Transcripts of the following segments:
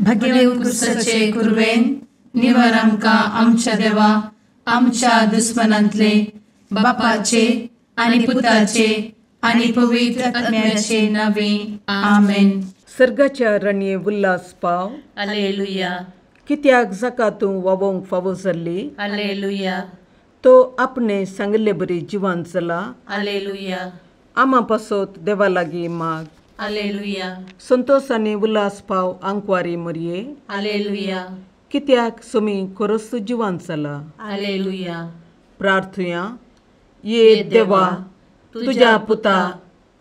भगेवंत कुरवेन निवर आमकां आमच्या देवा आमच्या दुस्मनांतले बापाचे आनी पुताचे आनी पवित्र आत्म्याचे नावे आमेन. सर्गाच्या रणये उल्हास पाव. हालेलुया. कित्याक जाका तूं वावोंक फावो जाल्ली. हालेलुया. तो आपणे सांगिल्ले बरी जिवान चला. हालेलुया. आमा पासत देवा लागीं माग. हालेलुया. संतोष आनी उल्हास पाव आंकवारी मरये. हालेलुया. कित्याक सुमी खरोच जिवान चला. हालेलुया. प्रार्थुया. ये देवा तुझ्या पुता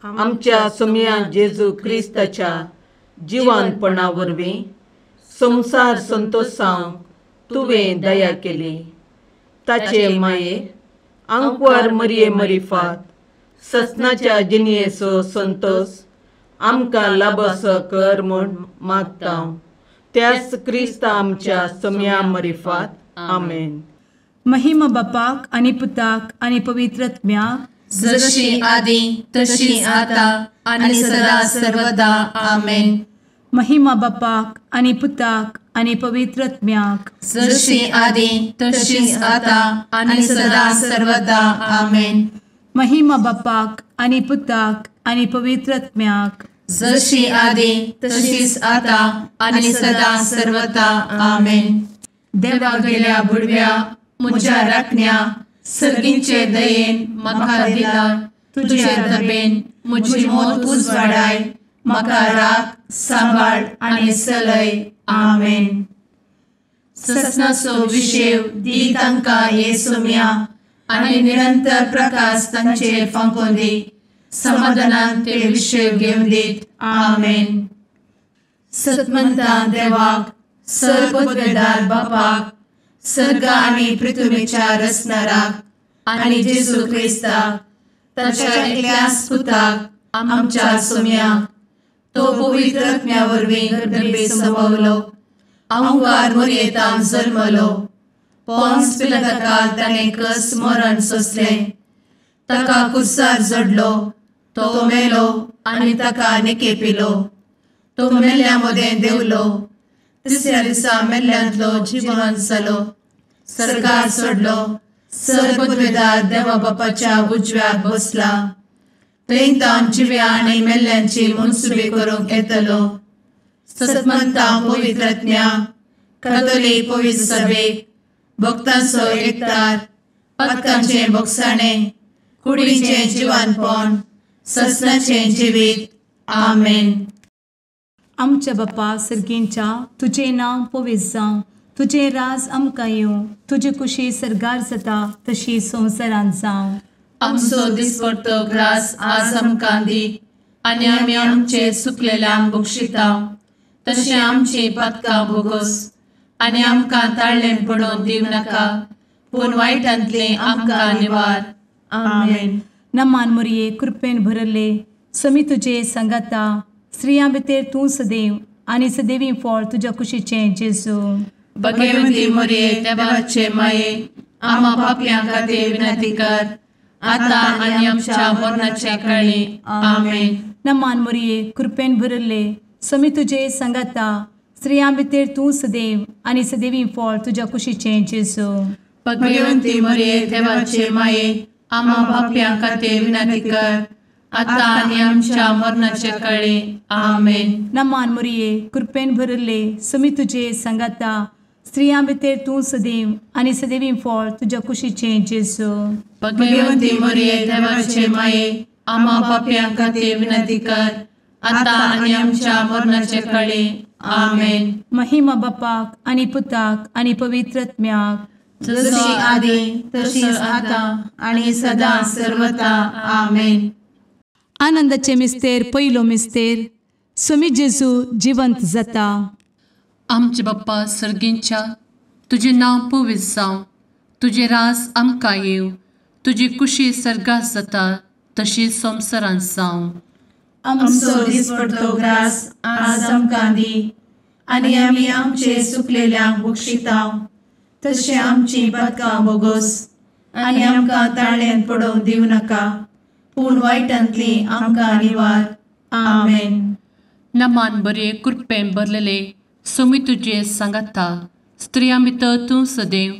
आमच्या सुमया जेजू क्रिस्ताच्या जिवानपणा वरवीं संवसार संतोषांक तुवें दया केली. ताचे माये आंकवार मरये मरिफात ससनाच्या जिणयेचो संतोष आमकां लाभसो कर म्हूण मागता त्याच क्रिस्ता आमच्या सम्या मरिफात. आमेन. महिमा बापाक आनी पुताक आनी पवित्र आत्म्याक, जशी आदी तशी आता आनी सदा सर्वदा. आमेन. महिमा बापाक आनी पुताक आनी पवित्र आत्म्याक, जशी आदी तशी आता आनी सदा सर्वदा. आमेन. महिमा बापाक आनी पुताक आनी पवित्र आत्म्याक, जशी आदी तशीच आता आनी सदा सर्वदा. आमेन. देवा गेल्या बुडव्या म्हज्या राखण्या सर्गींचे दयेन म्हाका दिला तुजे दबेन म्हजी मोत उजवाडाय म्हाका राख सांबाळ आनी सलय. आमेन. ससनाचो विशेव दी तांकां हे सोम्या आनी निरंतर प्रकाश तांचेर फांकोवन दी. समाधानान ते विशेव घेवन दीत. आमेन. सतमंता देवाक सर्वपदवेदार बापाक सर्ग आनी पृथ्वीच्या रचणाराक आनी जेजू क्रिस्ताक ताच्या एकल्याच पुताक आमच्या सोम्याक तो पवित्र आत्म्या वरवीं गर्भे संभवलो आंकार मोरयेतान जल्मलो पोन्स पिलाताकाल ताणें कस मरण सोंसलें ताका कुर्सार जडलो तो मेलो आनी ताका निकेपिलो तो मेल्ल्या मदें देवलो तिसऱ्या दिसा मेल्ल्यांतलो जिवन जालो सर्गार सोडलो सर्वपदवेदार देवा बापाच्या उजव्याक बसला थंय तावन जिव्या आनी मेल्ल्यांची मनसुबी करूंक येतलो. सतमंता पवित्र आत्म्या कातोलीक पवित्र सभेक भक्तांचो एकतार पातकांचें भोगसाणें कुडीचें जिवानपण ससनाचें जिवीत. आमेन. आमच्या बापा सर्गींच्या तुजें नांव पवित्र जावं, तुजें राज आमकां येवं, तुजी कुशी सर्गार जाता तशी संवसारांत जावं. आमचो दिसपडतो ग्रास आज आमकां दी आनी आमी आमचे सुकलेल्यांक बक्षिता तशें आमची पातकां भोगोस आनी आमकां ताळ्ळें पडोवन दिवं नाका पूण वायटांतलें आमकां निवार. आमेन. नमान मुरये कृपेन भरले समी तुजे सांगाता स्त्रियां भितर तूं सदैव आनी सदैवी फळ तुज्या कुशीचें जेजू. भगवंती मोरये देवाचे माये आमा पापयां खातीर विनंती कर आता आनी आमच्या मरणाच्या काळी. आमेन. नमान मोरये कृपेन भरले समी तुजे सांगाता स्त्रियां भितर तूं सदैव आनी सदैवी फळ तुज्या कुशीचें जेजू. भगवंती मोरये देवाचे माये आमा पापयां खातीर विनंती कर आता आनी आमच्या मरणाच्या काळी. आमेन. नमान मोरये कृपेन भरले समी तुजे सांगाता स्त्रियां भितर तूं सदैव आनी सदैवी फळ तुज्या कुशीचें जेजू. भगवंती मोरये देवाचे माये आमा पापयां खातीर विनंती कर आता आनी आमच्या मरणाच्या काळी. आमेन. महिमा बापाक आनी पुताक आनी पवित्र आत्म्याक, जशी आदी तशीच आता आनी सदा सर्वता. आमेन. आनंदाचे मिस्तेर पयलो मिस्तेर स्वामी जेजू जिवंत जाता. आमचे बाप्पा सर्गींच्या तुजें नांव पवित्र जावं, तुजें राज आमकां येवं, तुजी कुशी सर्गात जाता तशी संवसारांत जावं. आमचो दिसपडतो ग्रास आज आमकां दी आनी आमी आमचे सुकलेल्यांक बक्षिता तशें आमची पातकां बोगोस आनी आमकां ताळ्यांत पडोवंक दिवं नाका, पूण वायटांतली आमकां निवार. आमेन. नमान बरे कृपेन भरलेले सोमी तुजे सांगाता, स्त्रियां भितर तूं सदैव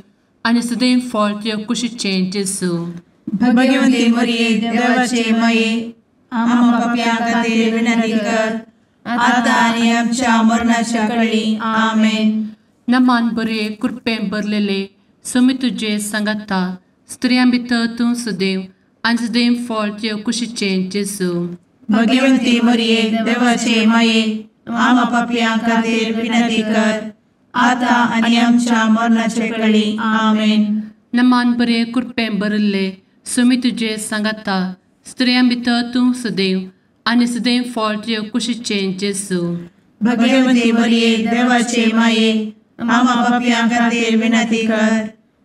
आनी सदैव फळ तुजे कुशीचें जेजू. भगवती मरिये देवाचे माये, आम्हा पाप्यां खातीर विनंती कर आतां आनी आमच्या मरणाच्या कळी. आमेन. नमान बरे कृपेन भरलेले सोमी तुजे सांगाता, स्त्रियां भितर तूं सदैव आनी सदैव फळ तुजे कुशीचें जेजू. भगवती मरिये देवाचे माये, आम्हा पाप्यां खातीर विनंती कर आतां आनी आमच्या मरणाच्या कळी. आमेन. नमान बरे कृपेन भरिल्ले सोमी तुजे सांगाता, स्त्रियां भितर तूं सदैव आनी सदैव फळ तुजे कुशीचें जेजू. भगवती मरिये देवाचे माये, आम्हा पाप्यां खातीर विनंती कर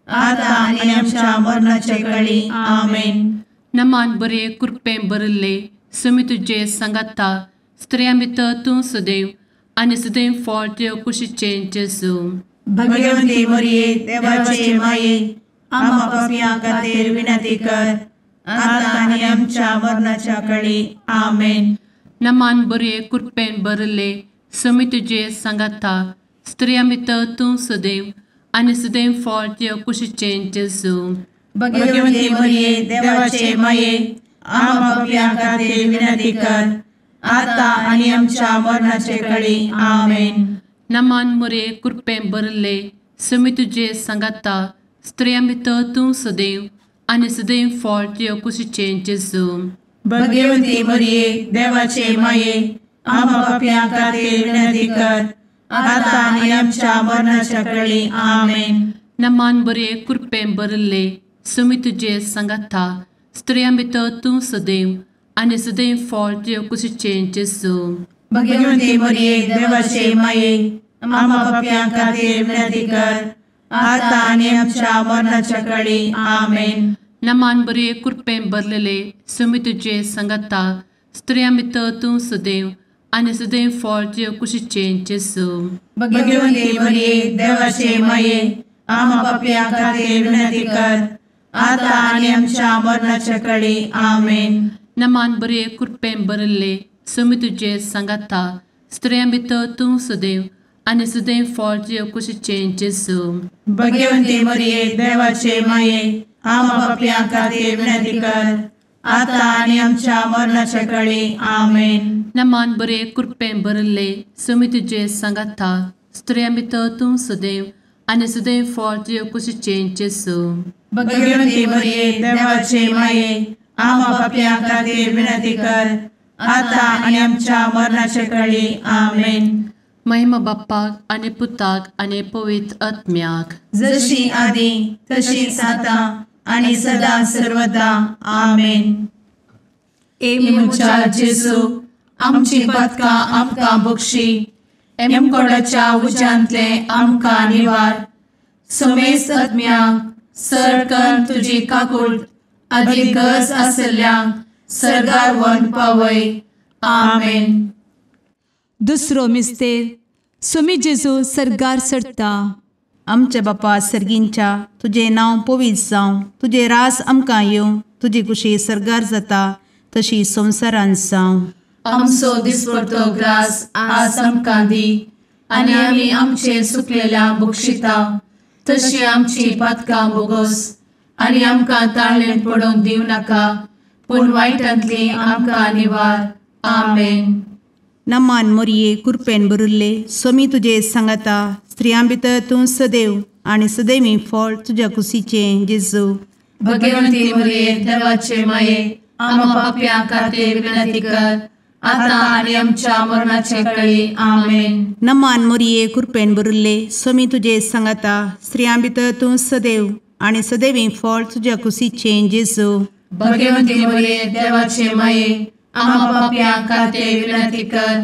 आतां आनी आमच्या मरणाच्या कळी. आमेन. नमान बरे कृपेन भरिल्ले सोमी तुजे सांगाता, स्त्रियां भितर तूं सदैव आनी सदैव फळ तुजे कुशीचें जेजू. भगवती मरिये देवाचे माये, आम्हा पाप्यां खातीर विनंती कर आतां आनी आमच्या मरणाच्या कळी. आमेन. नमान बरे कृपेन भरिल्ले सोमी तुजे सांगाता, स्त्रियां भितर तूं सदैव आनी सदैव फळ तुजे कुशीचें जेजू. भगवती मरिये देवाचे माये, आम्हा पाप्यां खातीर विनंती कर आतां आनी आमच्या मरणाचे कळी. आमेन. नमान मरिये कृपेन भरिल्ले सोमी तुजे सांगाता, स्त्रियां भितर तूं सदैव आनी सदैव फळ तुजे कुशीचें जेजू. भगवती मरिये देवाचे माये, आम्हा पाप्यां खातीर विनंती कर आतां आनी आमच्या मरणाच्या कळी. आमेन. नमान बरे कृपेन भरिल्ले सोमी तुजे सांगाता, स्त्रियां भितर तूं सदैव आनी सदैव फळ तुजे कुशीचें जेजू. भगवती मरिये देवाचे माये, आम्हा पाप्यां खातीर विनंती कर आतां आनी आमच्या मरणाच्या कळी. आमेन. नमान बरे कृपेन भरलेले सोमी तुजे सांगाता, स्त्रियां भितर तूं सदैव आनी सदैव फळ तुजे कुशीचें जेजू. भगवती मरिये देवाचे माये, आम्हा पाप्यां खातीर विनंती कर आतां आनी आमच्या मरणाच्या कळी. आमेन. नमान बरे कृपेन भरिल्ले सोमी तुजे सांगाता, स्त्रियां भितर तूं सदैव आनी सदैव फळ तुजे कुशीचें जेजू. भगवती मरिये देवाचे माये, आम्हा पाप्यां खातीर विनंती कर आतां आनी आमच्या मरणाच्या कळी. आमेन. नमान बरे कृपेन भरिल्ले सोमी तुजे सांगाता, स्त्रियां भितर तूं सदैव आनी सदैव फळ तुजे कुशीचें जेजू. भगवती मरिये देवाचे माये, आम्हा पाप्यां खातीर विनंती कर आतां आनी आमच्या मरणाच्या कळी. आमेन. महिमा बाप्पाक आनी पुताक आनी पवित्र आत्म्याक, जशी आदी तशीच आतां आनी सदा सर्वदा. आमेन. ए म्हज्या जेजू, आमची पातकां आमकां बक्षी, एमकोडाच्या उज्यांतले आमकां निवार, समेस्त आत्म्यांक सरकन तुजी काकूट आदी गरज आशिल्ल्यांक सर्गार व्हरून पावय. आमेन. दुसरो मिस्तेर सोमी जेजू सर्गार चडटा. आमच्या बापा सर्गींच्या, तुजें नांव पवित्र जावं, तुजें राज आमकां येवं, तुजी कुशी सर्गार जाता तशी संवसारांत जावं. आमचो दिसपडतो ग्रास आज आमकां दी आनी आमी आमचे सुकलेल्या बक्षिता तशी आमची पातकां बोगोस आनी आमकां ताळ्ळेंत पडोवंक दिवं नाका, पूण वायटांतली आमकां निवार. आमेन. नमान मोरये कृपेन भरिल्ले सोमी तुजे सांगाता, स्त्रियां भितर तूं सदैव आनी सदैवी फळ तुज्या कुशीचें जेजू. भगवंती मोरये देवाचे माये, आम्हा पाप्यां खातीर विनंती कर आतां आनी आमच्या मरणाचे कळी. आमेन. नमान मोरये कृपेन भरिल्ले सोमी तुजे सांगाता, स्त्रियां भितर तूं सदैव आनी सदैवी फळ तुज्या कुशीचें जेजू. भगवंती मोरये देवाचे माये, आम्हा पाप्यां खातीर विनंती कर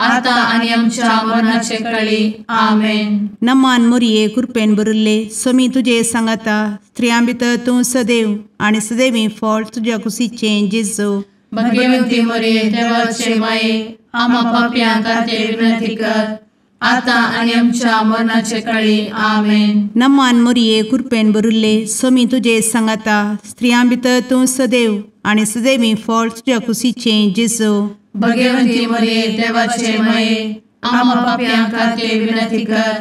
आतां आनी आमच्या मरणाचे कळी. आमेन. नमान मोरये कृपेन भरिल्ले स्वामी तुजे सांगाता, स्त्रियां भितर तूं सदैव आनी सदैवी फळ तुज्या कुशीचें जेजू. भगवंती मोरये देवाचे माये, आमा पापयां खातीर विनंती कर, आतां आनी आमच्या मरणाचे कळी. आमेन. नमान मोरये कृपेन भरिल्ले स्वामी तुजे सांगाता, स्त्रियां भितर तूं सदैव आनी सदैवी फळ तुज्या कुशीचें जेजू. भगवंती मोरये देवाचे माये, आमा पापयां खातीर विनंती कर,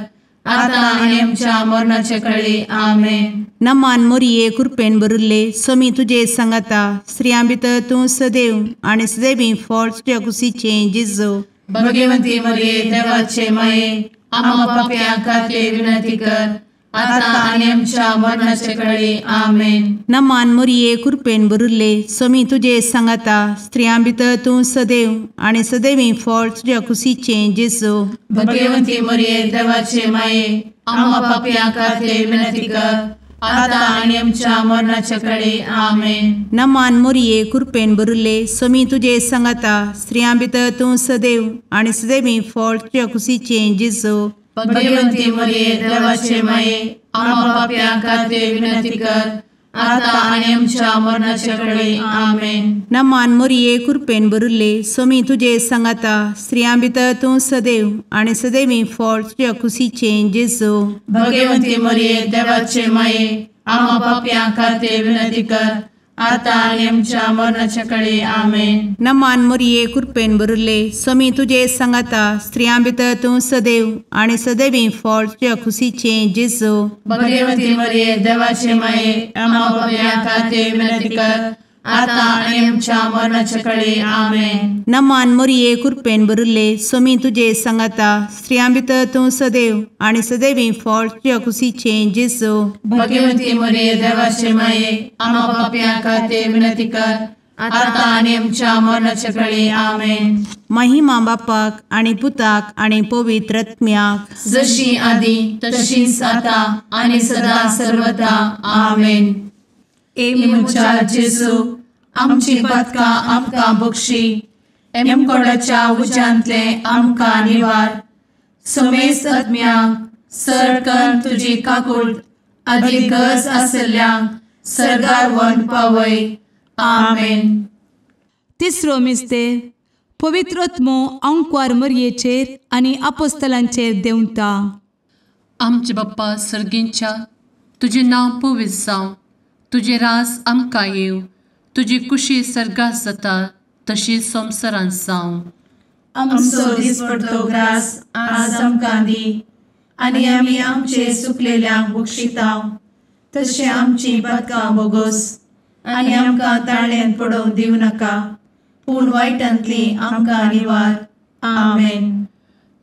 आतां आनी आमच्या मरणाचे कळी. आमेन. नमान मोरये कृपेन भरिल्ले स्वामी तुजे सांगाता, स्त्रियां भितर तूं सदैव आनी सदैवी फळ तुज्या कुशीचें जेजू. भगवंती मोरये देवाचे माये, आमा पापयां खातीर विनंती कर, आतां आनी आमच्या मरणाचे कळी. आमेन. नमान मोरये कृपेन भरिल्ले स्वामी तुजे सांगाता, स्त्रियां भितर तूं सदैव आनी सदैवी फळ तुज्या कुशीचें जेजू. भगवंती मोरये देवाचे माये, आमा पापयां खातीर विनंती कर, आतां आनी आमच्या मरणाचे कळी. आमेन. नमान मोरये कृपेन भरिल्ले स्वामी तुजे सांगाता, स्त्रियां भितर तूं सदैव आनी सदैवी फळ तुज्या कुशीचें जेजू. भगवंती मोरये देवाचे माये, आमा पापयां खातीर विनंती कर, आतां आनी आमच्या मरणाचे कळी. आमेन. नमान मोरये कृपेन भरिल्ले स्वामी तुजे सांगाता, स्त्रियां भितर तूं सदैव आनी सदैवी फळ तुज्या कुशीचें जेजू. भगवंती मोरये देवाचे माये, आमा पापयां खातीर विनंती कर, आतां आनी आमच्या मरणाचे कळी. आमेन. नमान मोरये कृपेन भरिल्ले स्वामी तुजे सांगाता, स्त्रियां भितर तूं सदैव आनी सदैवी फळ तुज्या कुशीचें जेजू. भगवंती मोरये देवाचे माये, आमा पापयां खातीर विनंती कर, आतां आनी आमच्या मरणाचे कळी. आमेन. नमान मोरये कृपेन भरिल्ले स्वामी तुजे सांगाता, स्त्रियां भितर तूं सदैव आनी सदैवी फळ तुज्या कुशीचें जेजू. भगवंती मोरये देवाचे माये, आमा पापयां खातीर विनंती कर, आतां आनी आमच्या मरणाचे कळी. आमेन. महिमा बापाक आनी पुताक आनी पवित्र आत्म्याक, जशी आदी तशीच आतां आनी सदा सर्वदा. आमेन. ए म्हज्या जेजू, आमची पातकां आमकां बक्षी, एमकोडाच्या उज्यांतले आमकां निवार, समेस्त आत्म्यांक सरकन तुजी काकूट आदी गरज आसल्ल्यांक सर्गार व्हरून पावय. आमेन. तिसरो मिस्तेर पवित्र आत्मो आंकवार मरयेचेर आनी आपोस्तलांचेर देंवता. आमचे बाप्पा सर्गींच्या, तुजें नांव पवित्र जावं, तुजें राज आमकां येवं, तुजी कुशी सर्गात जाता तशी संवसारांत जावं. आमचो दिसपडतो ग्रास आज आमकां दी, आनी आमी आमचे सुकलेल्यांक बक्षितांव, तशें आमची पातकां बोगोस, आनी आमकां ताळ्यांत पडोवंक दिवं नाका, पूण वायटांतली आमकां निवार. आमेन.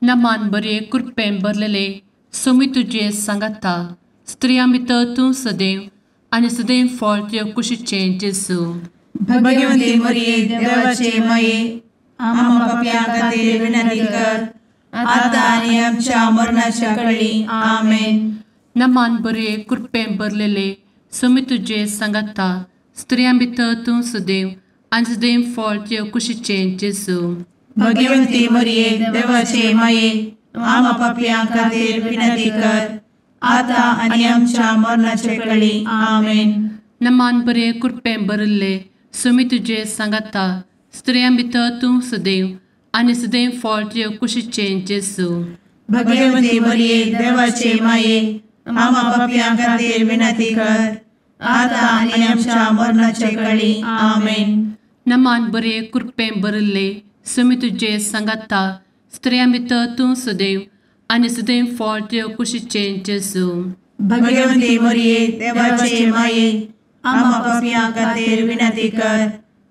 नमान बरे कृपेन भरलेले स्वामी तुजे सांगाता, स्त्रियां भितर तूं सदैव आनी सदैव फळ तुज्या कुशीचें जेजू. भगवंती मोरये देवाचे माये, आमा पापयां खातीर विनंती कर, आतां आनी आमच्या मरणाच्या कळी. आमेन. नमान बरे कृपेन भरलेले स्वामी तुजे सांगाता, स्त्रियां भितर तूं सदैव आनी सदैव फळ तुज्या कुशीचें जेजू. भगवंती मोरये देवाचे माये, आमा पापयां खातीर विनंती कर, आतां आनी आमच्या मरणाचे कळी. आमेन. नमान बरे कृपेन भरिल्ले स्वामी तुजे सांगाता, स्त्रियां भितर तूं सदैव आनी सदैव फळ तुज्या कुशीचें जेजू. भगवंती मोरये देवाचे माये, आमा पापयां खातीर विनंती कर, आतां आनी आमच्या मरणाचे कळी. आमेन. नमान बरे कृपेन भरिल्ले स्वामी तुजे सांगाता, स्त्रियां भितर तूं सदैव आनी सदैव फळ तुज्या कुशीचें जेजू. भगवंती मोरये देवाचे माये, आमा पापयां खातीर विनंती कर,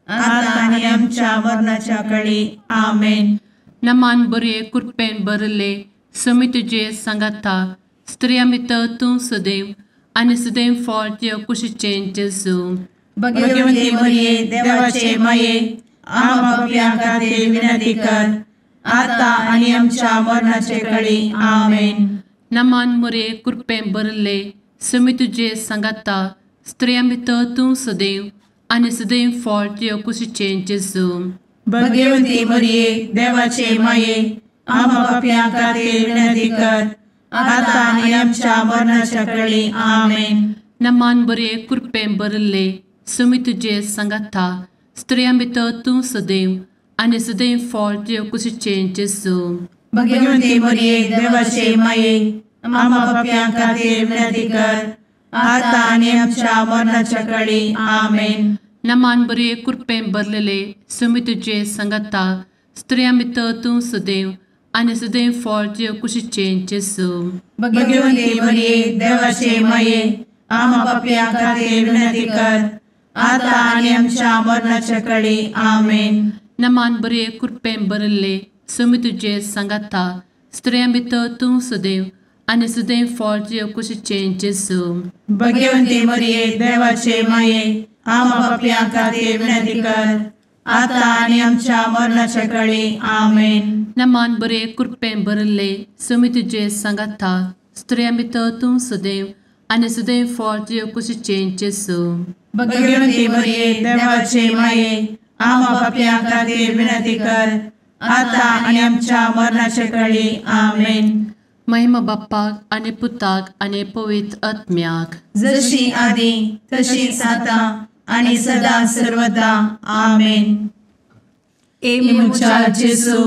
आतां आनी आमच्या मरणाच्या कळी. आमेन. नमान बरे कृपेन भरिल्ले स्वामी तुजे सांगाता, स्त्रियां भितर तूं सदैव आनी सदैव फळ तुज्या कुशीचें जेजू. भगवंती मोरये देवाचे माये, आमा पापयां खातीर विनंती कर, आतां आनी आमच्या मरणाचे कळी. आमेन. नमान मोरये कृपेन भरिल्ले स्वामी तुजे सांगाता, स्त्रियां भितर तूं सदैव आनी सदैव फळ तुज्या कुशीचें जेजू. भगवती मरिये देवाचे माये आम्हा पाप्यां खातीर विनंती कर आतां आनी आमच्या मरणाच्या वेळी. आमेन. नमान बरे कृपेन भरिल्ले सुमी तुजे सांगाता स्त्रियां भितर तूं सदैव आनी सदैव फळ तुजे कुशीचें जेजू. भगवती मरिये देवाचे माये आम्हा पाप्यां खातीर विनंती कर आतां आनी आमच्या मरणाच्या वेळी. आमेन. नमान बरे कृपेन भरलेले सुमी तुजे सांगाता स्त्रियां भितर तूं सदैव आनी सदैव फळ तुजे कुशीचें जेजू. भगवती मरिये देवाचे माये आम्हा पाप्यां खातीर विनंती कर आतां आनी आमच्या मरणाच्या वेळी. आमेन. नमान बरे कृपेन भरिल्ले सुमी तुजे सांगाता स्त्रियां भितर तूं सदैव आनी सदैव फळ तुजे कुशीचें जेजू. भगवती मरिये देवाचे माये आम्हा पाप्यां खातीर विनंती कर आतां आनी आमच्या मरणाच्या वेळी. आमेन. नमान बरे कृपेन भरिल्ले सुमी तुजे सांगाता स्त्रियां भितर तूं सदैव आनी सदैव फळ तुजे कुशीचें जेजू. भगवती मरिये देवाचे माये आम्हा पाप्यां खातीर विनंती कर आतां आनी आमच्या मरणाच्या वेळी. आमेन. महिमा बाप्पाक आनी पुताक आनी पवित्र आत्म्याक जशी आदी तशीच आतां आनी सदा सर्वदा. आमेन. ए म्हज्या जेजू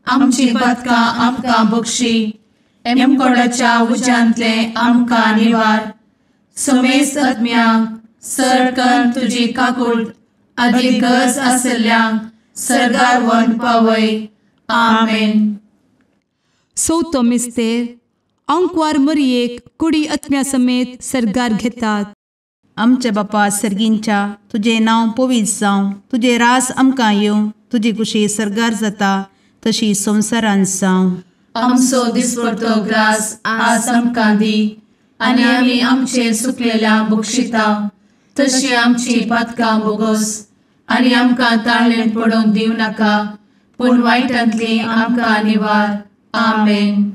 आमची पातकां आमकां बक्षी एमकोडाच्या उज्यांतले आमकां निवार. समेस्त आत्म्यांक सरकन तुजी काकूट आदी गरज आशिल्ल्यांक सरगार वन पावय. आमेन. चवथो मिस्तेर आंकवार मरियेक कुडी आत्म्या समेत सर्गार घेतात. आमच्या बापा सर्गींच्या तुजें नांव पवित्र जावं, तुजें राज आमकां येवं, तुजी कुशी सर्गार जाता तशी संवसारांत जावं. आमचो दिसपडतो ग्रास आज आमकां दी आनी आमी आमचे सुकलेल्या बक्षिता तशी आमची पातकां बोगोस आनी आमकां ताळेन पडोवंक दिवं नाका पूण वायटांतली आमकां निवार. आमेन.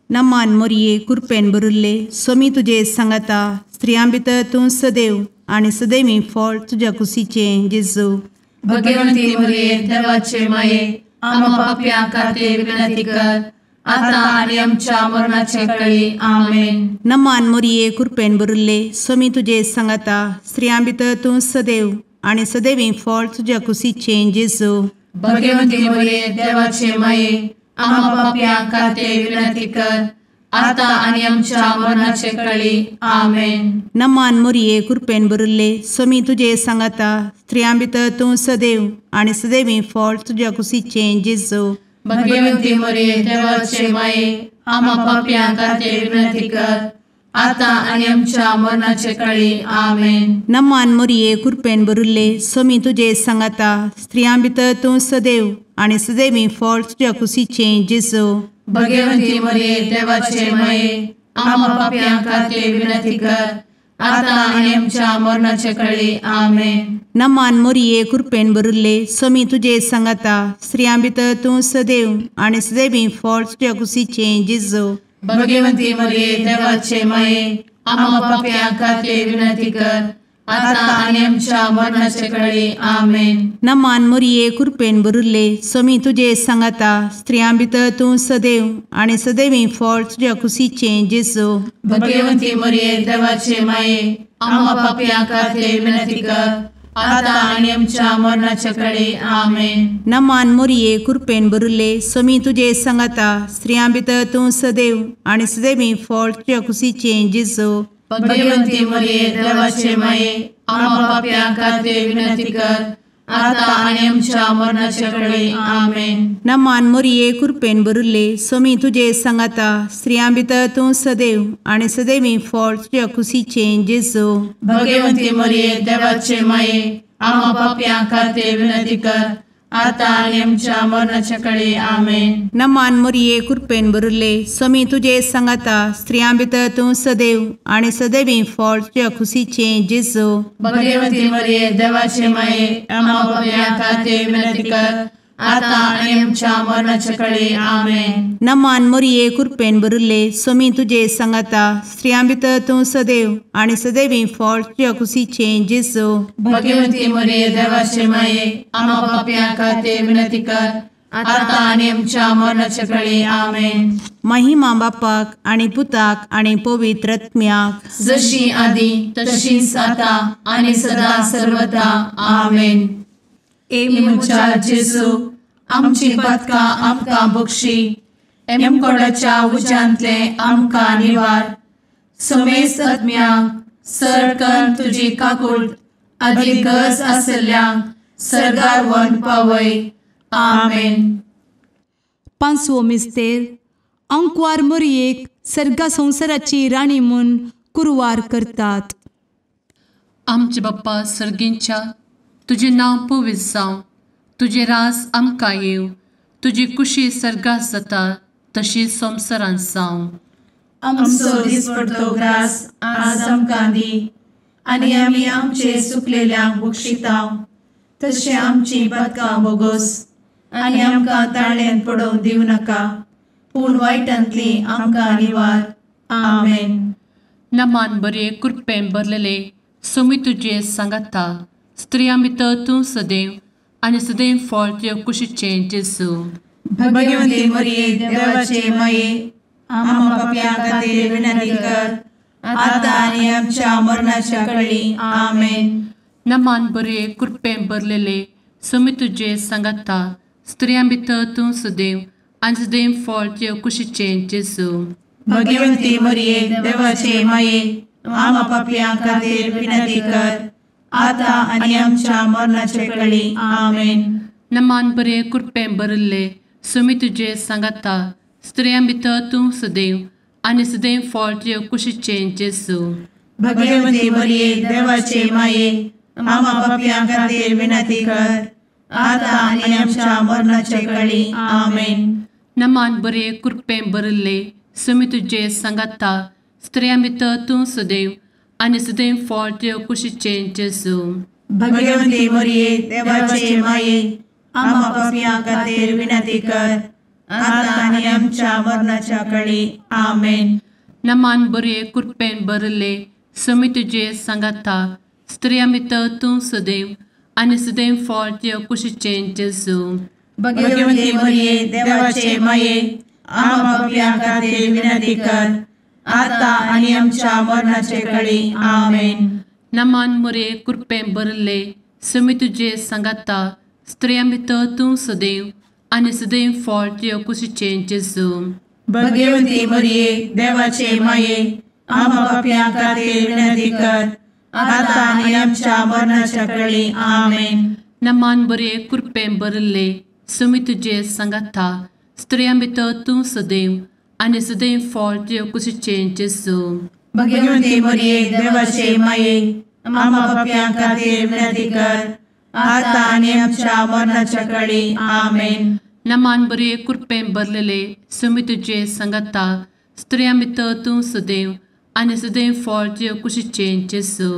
नमान मोरये कृपेन भरिल्ले सोमी तुजे सांगाता स्त्रियां भितर तूं सदैव आनी सदैवी फळ तुज्या कुशीचें जेजू. भगवती मोरये देवाचे माये आम्हा पाप्यां खातीर विनंती कर आतां आनी आमच्या मरणाच्या वेळी. आमेन. नमान मोरये कृपेन भरिल्ले सोमी तुजे सांगाता स्त्रियां भितर तूं सदैव आनी सदैवी फळ तुज्या कुशीचें जेजू. भगवती मोरये देवाचे माये आम्हा पाप्यां खातीर विनंती कर आतां आनी आमच्या मरणाच्या वेळी. आमेन. नमान मोरये कृपेन भरिल्ले सोमी तुजे सांगाता स्त्रियां भितर तूं सदैव आनी सदैवी फळ तुज्या कुशीचें जेजू. भगवती मोरये देवाचे माये आम्हा पाप्यां खातीर विनंती कर आतां आनी आमच्या मरणाच्या वेळी. आमेन. नमान मोरये कृपेन भरिल्ले सोमी तुजे सांगाता स्त्रियां भितर तूं सदैव आनी सदैवी फळ तुज्या कुशीचें जेजू. भगवती मोरये देवाचे माये आम्हा पाप्यां खातीर विनंती कर आतां आनी आमच्या मरणाच्या वेळी. आमेन. नमान मोरये कृपेन भरिल्ले सोमी तुजे सांगाता स्त्रियां भितर तूं सदैव आनी सदैवी फळ तुज्या कुशीचें जेजू. भगवती मोरये देवाचे माये आम्हा पाप्यां खातीर विनंती कर आतां आनी आमच्या मरणाच्या वेळी. आमेन. नमान मोरये कृपेन भरिल्ले सोमी तुजे सांगाता स्त्रियां भितर तूं सदैव आनी सदैवी फळ तुज्या कुशीचें जेजू. भगवती मोरये देवाचे माये आम्हा पाप्यां खातीर विनंती कर आतां आनी आमच्या मरणाच्या वेळी. आमेन. नमान मोरये कृपेन भरिल्ले सोमी तुजे सांगाता स्त्रियां भितर तूं सदैव आनी सदैवी फळ तुज्या कुशीचें जेजू. भगवती मोरये देवाचे माये आम्हा पाप्यां खातीर विनंती कर आतां आनी आमच्या मरणाच्या वेळी. आमेन. नमान मोरये कृपेन भरिल्ले सोमी तुजे सांगाता स्त्रियां भितर तूं सदैव आनी सदैवी फळ तुज्या कुशीचें जेजू. भगवती मोरये देवाचे माये आम्हा पाप्यां खातीर विनंती कर आतां आनी आमच्या मरणाच्या वेळी. आमेन. नमान मोरये कृपेन भरिल्ले सोमी तुजे सांगाता स्त्रियां भितर तूं सदैव आनी सदैवी फळ तुज्या कुशीचें जेजू. भगवती मोरये देवाचे माये आम्हा पाप्यां खातीर विनंती कर आतां आनी आमच्या मरणाच्या कळे. आमेन. नमान मोरये कृपेन भरिल्ले, स्वामी तुजे सांगाता, स्त्रियां भितर तूं सदैव आनी सदैवी फळ तुज्या कुशीचें जेजू. भगवती मोरये देवाचे माये, आमा पापयां खातीर विनंती कर, आतां आनी आमच्या मरणाच्या कळे. आमेन. महिमा बापाक आनी पुताक आनी पवित्र आत्म्याक, जशी आदी तशीच आतां आनी सदां सर्वदा. आमेन. ए म्हज्या जेजू, आमची पातकां आमकां बक्षी, एमकोडाच्या उज्यांतले आमकां निवार, समेस्त आत्म्यांक सरकन तुजी काकूट आदी गरज आसल्ल्यांक सर्गार व्हरून पावय. आमेन. पांचवो मिस्तेर, आंकवार मोरयेक सर्गा संवसाराची राणी म्हूण कुरवार करतात. आमचे बाप्पा सर्गींच्या, तुजें नांव पवित्र जावं, तुजें राज आमकां येवं, तुजी कुशी सर्गात जाता तशी संवसारांत जावं. आमचो दिसपडतो ग्रास आज आमकां दी, आनी आमी आमचे सुकलेल्यांक बक्षितांव, तशें आमची पातकां बोगोस, आनी आमकां ताळ्यांत पडोवंक दिवं नाका, पूण वायटांतली आमकां निवार. आमेन. नमान बरे कृपेन भरलेले, स्वामी तुजे सांगाता, स्त्रियां भितर तूं सदैव आनी सदैव फळ तुज्या कुशीचें जेजू. भगवती मोरये देवाचे माये, आमा पापयां खातीर विनंती कर, आतां आनी आमच्या मरणाच्या कळी. आमेन. नमान बरे कृपेन भरलेले, स्वामी तुजे सांगाता, स्त्रियां भितर तूं सदैव आनी सदैव फळ तुज्या कुशीचें जेजू. भगवती मोरये देवाचे माये, आमा पापयां खातीर विनंती कर, आतां आनी आमच्या मरणाच्या कळी. आमेन. नमान बरे कृपेन भरिल्ले, स्वामी तुजे सांगाता, स्त्रियां भितर तूं सदैव आनी सदैव फळ तुज्या कुशीचें जेजू. भगवती मोरये देवाचे माये, आमा पापयां खातीर विनंती कर, आतां आनी आमच्या मरणाच्या कळी. आमेन. नमान बरे कृपेन भरिल्ले, स्वामी तुजे सांगाता, स्त्रियां भितर तूं सदैव आनी सदैव फळ तुज्या कुशीचें जेजू. भगवती मोरये देवाचे माये, आमा पापयां खातीर विनंती कर, आतां आनी आमच्या मरणाच्या कळी. आमेन. नमान बरे कृपेन भरिल्ले, स्वामी तुजे सांगाता, स्त्रियां भितर तूं सदैव आनी सदैव फळ तुज्या कुशीचें जेजू. भगवती मोरये देवाचे माये, आमा पापयां खातीर विनंती कर, आतां आनी आमच्या मरणाचे कळी. आमेन. नमान मोरये कृपेन भरिल्ले, स्वामी तुजे सांगाता, स्त्रियां भितर तूं सदैव आनी सदैव फळ तुज्या कुशीचें जेजू. भगवती मोरये देवाचे माये, आमा पापयां खातीर विनंती कर, आतां आनी आमच्या मरणाच्या कळी. आमेन. नमान बरे कृपेन भरिल्ले, स्वामी तुजे सांगाता, स्त्रियां भितर तूं सदैव आनी सदैव फळ तुज्या कुशीचें जेजू. भगवती मोरये देवाचे माये, आमा पापयां खातीर विनंती कर, आतां आनी आमच्या मरणाच्या कळी. आमेन. नमान बरे कृपेन भरलेले, स्वामी तुजे सांगाता, स्त्रियां भितर तूं सदैव आनी सदैव फळ तुज्या कुशीचें जेजू.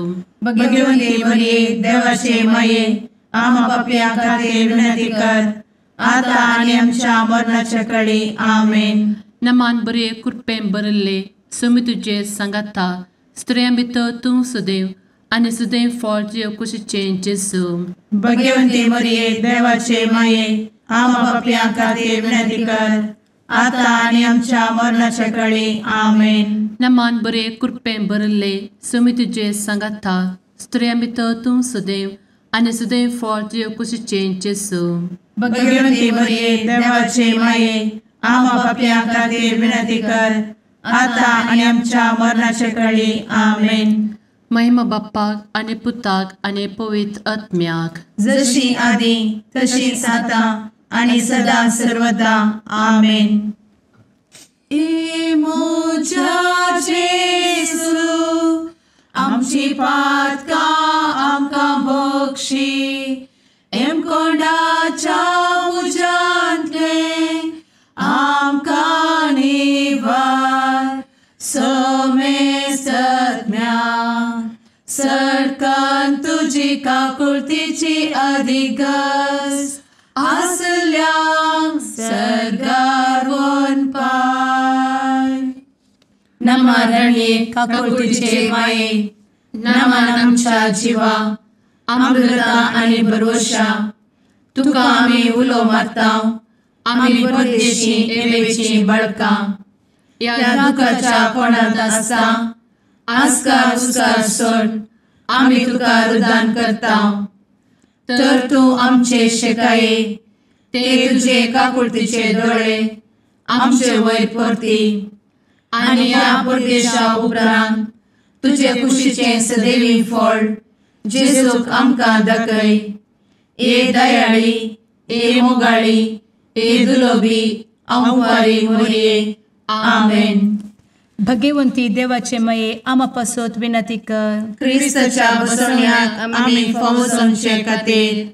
भगवती मोरये देवाचे माये, आमा पापयां खातीर विनंती कर, आतां आनी आमच्या मरणाच्या कळी. आमेन. नमान बरे कृपेन भरिल्ले, स्वामी तुजे सांगाता, स्त्रियां भितर तूं सदैव आनी सदैव फळ तुज्या कुशीचें जेजू. भगवती मोरये देवाचे माये, आमा पापयां खातीर विनंती कर, आतां आनी आमच्या मरणाच्या कळी. आमेन. नमान बरे कृपेन भरिल्ले, स्वामी तुजे सांगाता, स्त्रियां भितर तूं सदैव आनी सदैव फळ तुज्या कुशीचें जेजू. भगवती मोरये देवाचे माये, आमा पापयां खातीर विनंती कर, आतां आनी आमच्या मरणाच्या कळी. आमेन. महिमा बाप्पाक आनी पुताक आनी पवित्र आत्म्याक, जशी आदी तशीच आतां आनी सदां सर्वदा. आमेन. ए म्हज्या जेजू, आमची पातकां आमकां बक्षी, एमकोंडाच्या उज्यांतले आमकां निवार, समेस्त आत्म्या सरकान तुजी काकुळतीची अधिगस. आसल्यांक सर्गार वनपाय. नमा रणये काकुळतीचे माये, नमन आमच्या जिवा, अमृता आनी भरवशा, तुका आमी उलो मारता, आमी परदेशी एवेची बाळकां, ह्या दुखाच्या कोणांत आसता आस्कार उस्कार सोड आमी तुका रुदान करता. तर तूं आमचे शेकाये ते तुजे काकुळतीचे दोळे आमचे वयर परती आनी ह्या परदेशा उपरांत तुजे कुशीचें सदैवी फळ जेजूक आमकां दाखय. ए दयाळी, ए मोगाळी, ए दुलोबी अंवारी मोरये. आमेन. भगवंती देवाचे मये आमा पासत विनंती कर. क्रिस्ताच्या बसवण्याक आमी फावो जावचे खातीर.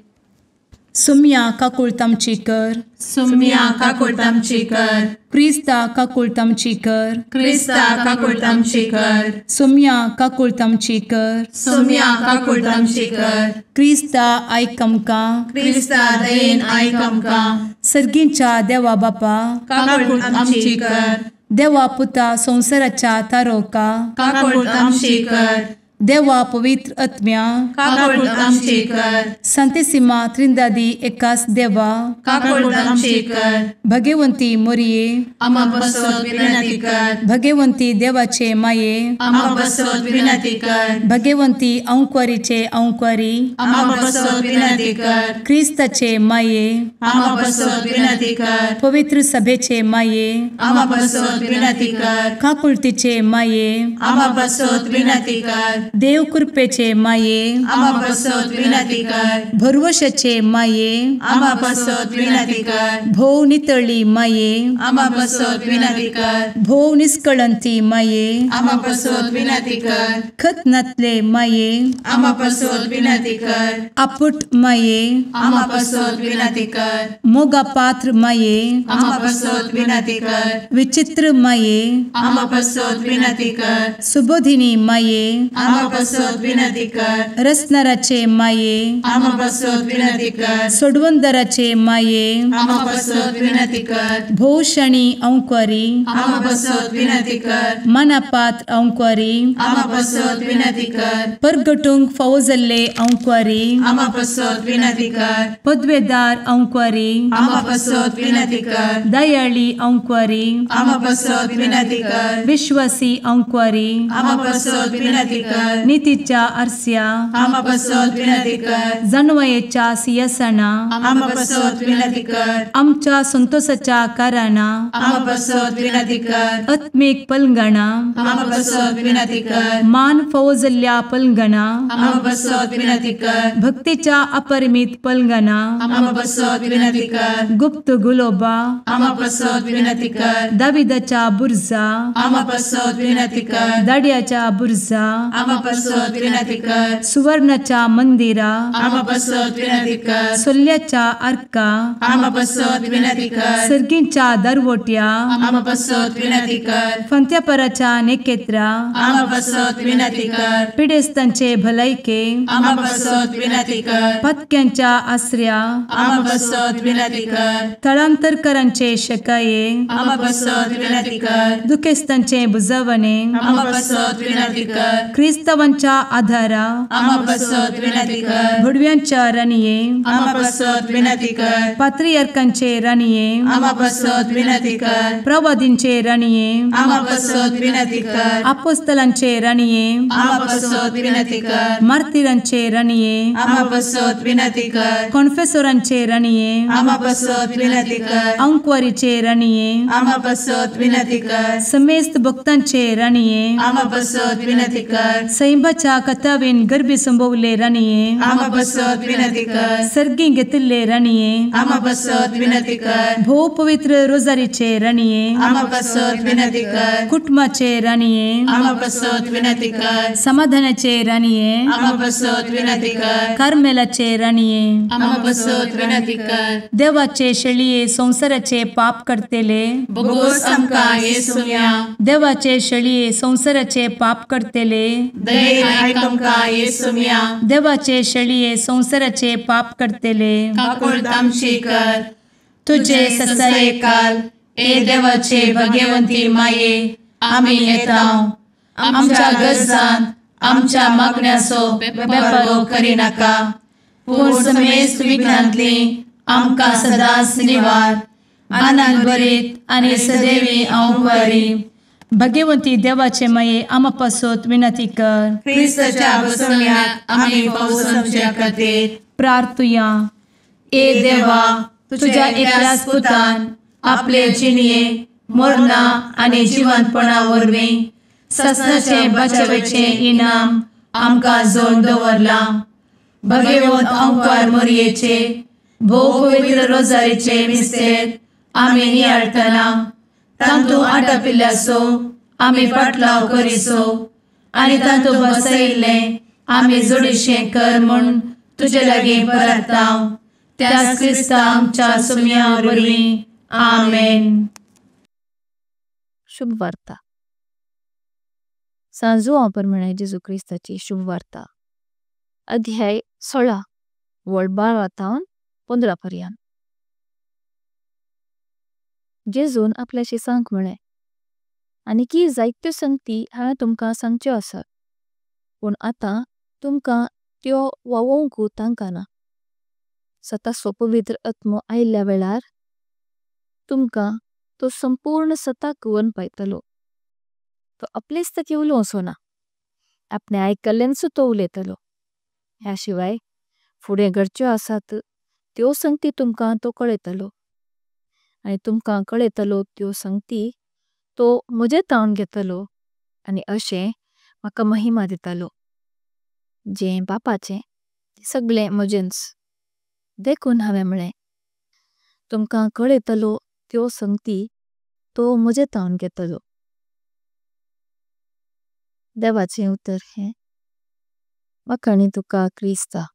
सुम्या काकुळट आमची कर. सुम्या काकुळट आमची कर. क्रिस्ता काकुळट आमची कर. क्रिस्ता काकुळट आमची कर. सुम्या काकुळट आमची कर. सुम्या काकुळट आमची कर. क्रिस्ता आयक आमकां. क्रिस्ता दयेन आयक आमकां. सर्गींच्या देवा बापा काकुळट आमची कर. देवा पुता संवसाराच्या तारोका काकुळट आमची कर. देवा पवित्र आत्म्या काकुळट आमची कर. संतेसिमा त्रिंदादी एकास देवा काकुळट आमची कर. भगवंती मोरये आमा पासत विनंती कर. भगवंती देवाचे माये आमा पासत विनंती कर. भगवंती अंकुरीचे अंकुरी आमा पासत विनंती कर. क्रिस्ताचे माये आमा पासत विनंती कर. पवित्र सभेचे माये आमा पासत विनंती कर. काकुळतीचे माये आमा पासत विनंती कर. देव कृपेचे माये आमा पासत विनंती कर. भरवशाचे माये आमा पासत विनंती कर. भोव नितळी माये आमा पासत विनंती कर. भोव निष्कळंती माये आमा पासत विनंती कर. खत नातले माये आमा पासत विनंती कर. आपुट माये आमा पासत विनंती कर. मोगा पात्र माये आमा पासत विनंती कर. विचित्र माये आमा पासत विनंती कर. सुबोधिनी माये आमा पासत विनंती कर. रसनाराचे माये आमा पासत विनंती कर. सोडवंदराचे माये आमा पासत विनंती कर. भोवशणी अंकुरी आमा पासत विनंती कर. मनापात्र अंकुरी आमा पासत विनंती कर. परगटूंक फावो जाल्ले अंकुरी आमा पासत विनंती कर. पदवेदार अंकुरी आमा पासत विनंती कर. दयाळी अंकुरी आमा पासत विनंती कर. विश्वासी अंकुरी आमा पासत विनंती कर. नितीच्या आरस्या आमा पासत विनंती कर. जानवयेच्या सिंहासना आमा पासत विनंती कर. आमच्या संतोषाच्या कारणा आमा पासत विनंती कर. आत्मीक पलंगणा आमा पासत विनंती कर. मान फावो जाल्ल्या पलंगणा आमा पासत विनंती कर. भक्तीच्या अपरिमित पलंगणा आमा पासत विनंती कर. गुप्त गुलोबा आमा पासत विनंती कर. दाविदाच्या बुर्जा आमा पासत विनंती कर. दाड्याच्या बुर्जा आमा पासत विनंती कर. सुवर्णाच्या मंदिरा आमा पासत विनंती कर. सोल्ल्याच्या आर्का आमा पासत विनंती कर. सर्गींच्या दरवट्या आमा पासत विनंती कर. फंत्यापराच्या नेकेत्रा आमा पासत विनंती कर. पिडेस्तांचे भलायके आमा पासत विनंती कर. पत्क्यांच्या आसऱ्या आमा पासत विनंती कर. थळांतरकरांचे शकाये आमा पासत विनंती कर. दुखेस्तांचे बुजवणे आमा पासत विनंती कर. क्रिस्तावांच्या आधारा आमा पासत विनंती कर. भुडव्यांच्या राणये आमा पासत विनंती कर. पात्रियार्कांचे राणये आमा पासत विनंती कर. प्रवादींचे राणये आमा पासत विनंती कर. आपोस्तलांचे राणये आमा पासत विनंती कर. मार्तिरांचे राणये आमा पासत विनंती कर. कॉन्फेसोरांचे राणये आमा पासत विनंती कर. अंकुवारीचे राणये आमा पासत विनंती कर. समेस्त भक्तांचे राणये आमा पासत विनंती कर. सैंबाच्या कथावेन गर्भी संभवले राणये आमा पासत विनंती कर. सर्गी घेतिल्ले राणये आमा पासत विनंती कर. भोव पवित्र रोजारीचे राणये आमा पासत विनंती कर. कुटुंबाचे राणये आमा पासत विनंती कर. समाधानाचे राणये आमा पासत विनंती कर. कार्मेलाचे राणये आमा पासत विनंती कर. देवाचे शेळये संवसाराचे पाप करतेले बोगोस आमकां येसुम्या देवाचे शेळये संवसाराचे पाप करतेले दयेन आयक आमकां येसुम्या। देवाचे शेळये संवसाराचे पाप करतले काकुळट आमची कर। तुजे ससायेकाल ए देवाचे भगवंती माये आमी येता आमच्या गरजान आमच्या मागण्याचो बेपर्वो करिनाका पूण समेस्त विघ्नांतली आमकां सदांच निवार। आनंद भरीत आनी सदैवी अंकुरी भगवंती देवाचे माये आमा पासत विनंती कर। क्रिस्ताच्या बसवण्याक आमी पावसाच्या खातीर प्रार्थुया। ए देवा तुझ्या एकल्याच पुतान आपले जिणये मरणा आनी जिवंतपणा वरवीं ससनाचे बचावेचे इनाम आमकां जोडून दवरलां। भगवंत अंकार मोरयेचे भोव पवित्र रोजारीचे मिस्तेर आमी नियाळटना तांतू आटापिल्ल्याचो आमी पाटलाव करिसो आनी तांतू बसयिल्लें आमी जोडीशें कर म्हूण तुजे लागीं परता त्याच क्रिस्ता आमच्या सुम्या वरवीं आमेन। शुभ वार्ता। सांत जुवांव परमाणे जेजू क्रिस्ताची शुभ वार्ता। अध्याय 16 वळ 12 तावन 15 पर्यंत। जेजून आपल्या शिसांक म्हळें, आनी की जायत्यो संगती हांवें तुमकां सांगच्यो आसात, पूण आतां तुमकां त्यो वावोवंकू तांकां ना। सताचो पवित्र आत्मो आयिल्ल्या वेळार तुमकां तो संपूर्ण सताक व्हरून पायतलो। तो आपलेच ताकी उलोवचो ना, आपणे आयकल्लेंच तो उलयतलो। ह्या शिवाय फुडें घडच्यो आसात त्यो संगती तुमकां तो कळयतलो, आनी तुमकां कळयतलो त्यो संगती तो म्हजे तावन घेतलो आनी अशें म्हाका महिमा दितलो। जें बापाचें सगळें म्हजेंच, देखून हांवें म्हळें तुमकां कळयतलो त्यो संगती तो म्हजे तावन घेतलो। देवाचें उतर हें वाखाणी तुका क्रिस्ता।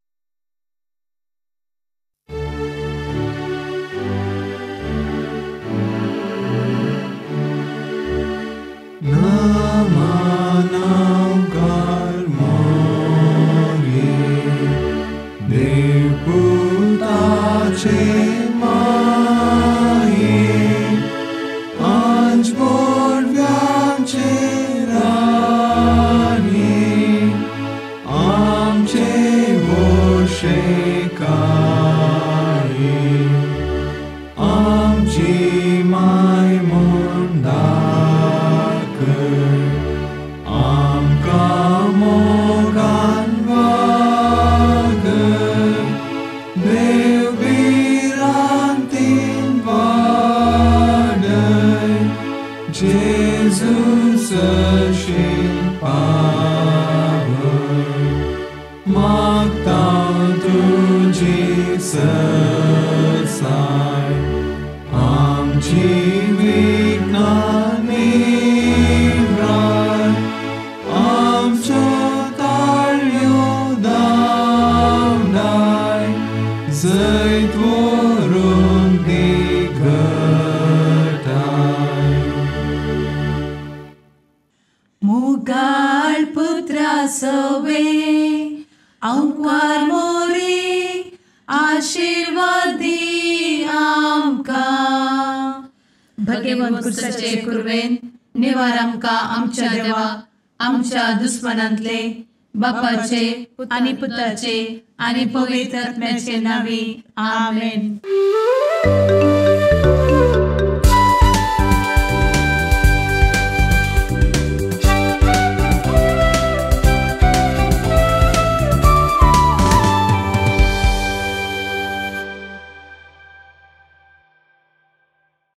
दुश्मनांतले बापाचे आनी पुताचे आनी पवित्र आत्म्याचे नांवी आमेन।